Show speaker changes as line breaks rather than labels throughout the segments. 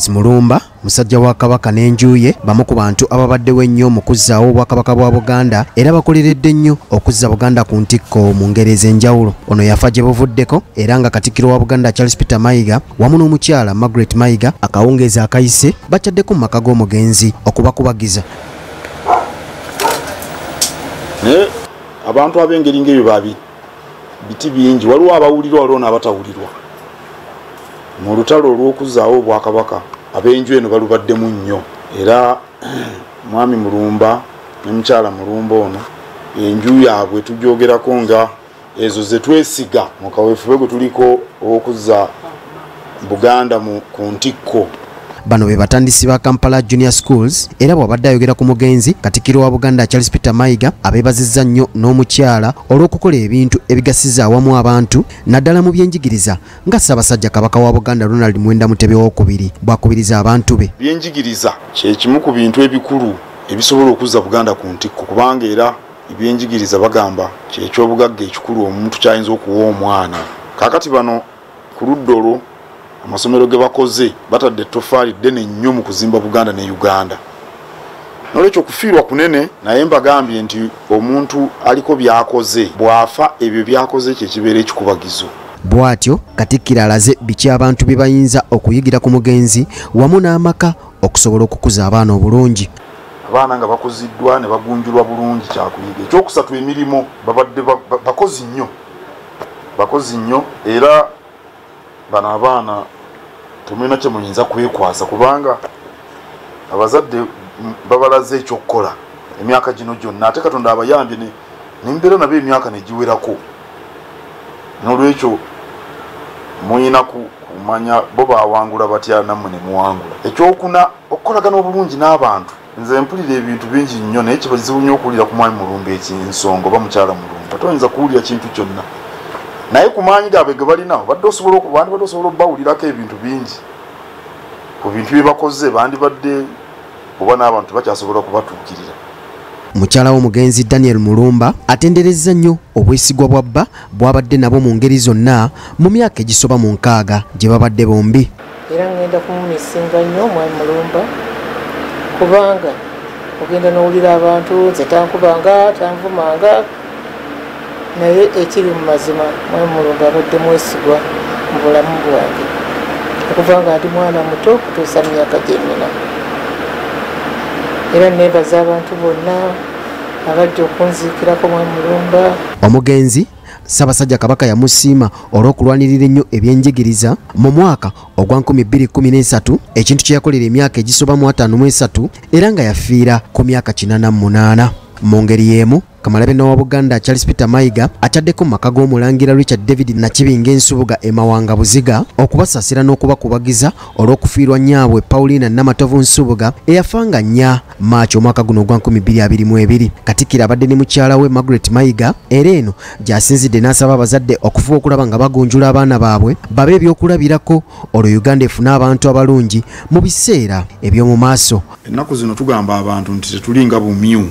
Mulumba musajja wa Kabaka n'enju ye bamu ku bantu ababaddewo ennyo mu kuzzaawo obwakabaka bwa Buganda era bakoleredde nnyo okuzza Buganda ku ntikko mu ngeri ez'enjawulo. Ono yafa gye buvuddeko era nga Katikkiro wa Buganda Charles Peter Mayiga wamu n'omukyala Margaret Mayiga akawungeezi akayise bakyaddeko mu maka g'omugenzi okubakubagiza.
Naye abantu ab'engeri ng'eyo babi biti bingi, waliwo abawulirwa waliwo n'abatawulirwa. Mu lutalo olw'okuzzaawo obwakabaka ab'enju eno balubaddemu nnyo, era mwami Mulumba ne mukyala Mulumba ono enju yaabwe tugyogerako nga ezo ze twesiga mu kaweefube gwe tuliko ow'okuzza Buganda ku ntikko.
Bano be batandisi ba Kampala Junior Schools era bw'abadde ayogera ku mugenzi Katikkiro wa Buganda Charles Peter Mayiga abeebazizza nnyo n'omukyala olw'okukola ebintu ebigasiza awamu abantu naddala mu byenjigiriza nga Ssaabasajja Kabaka wa Buganda Ronald Muwenda Mutebi II bw'akubiriza abantu be.
Ebyenjigiriza kye kimu ku bintu ebikulu ebisobola okuzza Buganda ku ntikko, kubanga era ebyenjigiriza bagamba kye ky'obugagga ekikulu omuntu ky'ayinza okuwa omwana. Kaakati bano ku ludda olwo amasomero ge bakoze batadde ettoffaali ddene nnyo mu kuzimba Buganda ne Uganda. N'olwekyo okufiirwa kunene, naye mbagambye nti omuntu aliko by'akoze bw'afa ebyo by'akoze kye kibeera ekikubagizo.
Bw'atyo Katikkiro alaze biki abantu bye bayinza okuyigira ku mugenzi wamu n'amaka okusobola okukuza abaana obulungi.
Abaana nga bakuziddwa ne bagunjulwa bulungi kyakuyiga. Ekyokusatu, emirimu babadde bakozi nnyo, bakozi nnyo, era bano abaana temulina kye muyinza kwekwasa kubanga abazadde babalaze ekyokukola emyaka gino gyonna, ate Katonda abayambye nembeera nabo emyaka ne giwerako. N'olwekyo muyina kumanya bo baawangula batya nammwe ne muwangula. Ekyokuna, okukolagana obulungi n'abantu. Nze mpulira ebintu bingi nnyo, naye kizibu nnyo okuwulira ku mwami Mulumba ekinsonga oba mukyala Mulumba, toyinza kuwulira kintu kyonna, naye ku maanyi gaabwe ge balina obadde osobola bandibadde osobola obbawulirako ebintu bingi ku bintu bye bakoze, bandibadde oba n'abantu bakyasobola kubatuukirira.
Mukyala w'omugenzi Daniel Mulumba atenderezza nnyo obwesigwa bwa bba bw'abadde nabo mu ngeri zonna mu myaka egisoba mu 60 gye babadde bombi.
Era ngenda kumumisinga nnyo mwami Mulumba, kubanga ogenda n'owulira abantu nze tankubanga tanvumanga, naye ekiri mu mazima mwami Mulumba abadde mwesigwa mu bulamu bwange okuva nga ndi mwana muto okutuusa mu myaka gy'ennina. Era neebaza abantu bonna abajja okunziikirako mwami Mulumba.
Omugenzi Ssaabasajja Kabaka yamusiima olw'okulwanirira ennyo ebyenjigiriza mu mwaka ogwa 2013, ekintu kye yakolera emyaka egisoba mu 53 era nga yafiira ku myaka 88. Mu ngeri y'emu Kamalabyonna wa Buganda Charles Peter Mayiga akyaddeko mu maka g'omulangira Richard David Nakibinge Nsubuga e Mawanga Buziga okubasaasira n'okubakubagiza olw'okufiirwa nnyaabwe Paulina Namatovu Nsubuga eyafa nga 4 Maachi omwaka guno ogwa 2022. Katikkiro abadde ne mukyala we Margaret Mayiga era eno gy'asinzidde n'asaba abazadde okufuba okulaba nga bagunjula abaana baabwe babe ebyokulabirako olwo Uganda efune abantu abalungi mu biseera eby'omu maaso.
Ennaku zino tugamba abantu nti tetulinga bumyu,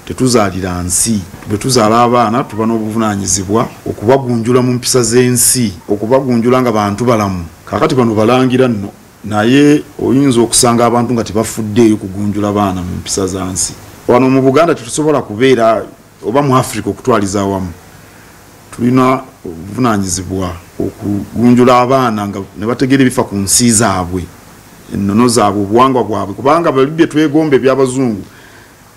tetuzaalira nsi. Bwe tuzaala abaana tuba n'obuvunaanyizibwa okubagunjula mu mpisa z'ensi, okubagunjula nga bantu balamu. Kaakati bano balangira nno, naye oyinza okusanga abantu nga tebafuddeeyo kugunjula baana mu mpisa za nsi. Wano mu Buganda tetusobola kubeera oba mu Afrika okutwaliza awamu, tulina obuvunaanyizibwa okugunjula abaana nga ne bategeera ebifa ku nsi zaabwe, ennono zaabwe, obuwangwa bwabwe, kubanga bali bye twegomba eby'abazungu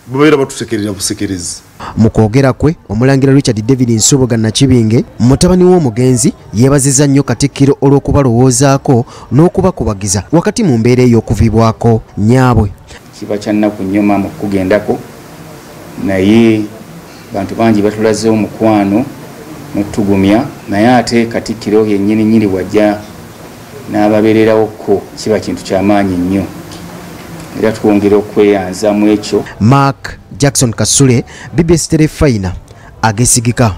babeera batusekerera busekerezi.
Mu kwogera kwe omulangira Richard David Nsubuga Nakibinge mutabani w'omugenzi yeebazizza nnyo Katikkiro olw'okubalowoozaako n'okubakubagiza wakati mu mbeera ey'okuviibwako nnyaabwe.
Kiba kya nnaku nnyo maama okukugendako, naye bantu bangi batulaze omukwano n'otugumya, naye ate Katikkiro yennyini nnyini bw'ajja n'ababeererawokko kiba kintu ky'amaanyi nnyo, era twongera okweyanza mu ekyo.
Mark Jackson Kasule, BBS Terefayina, agesigika.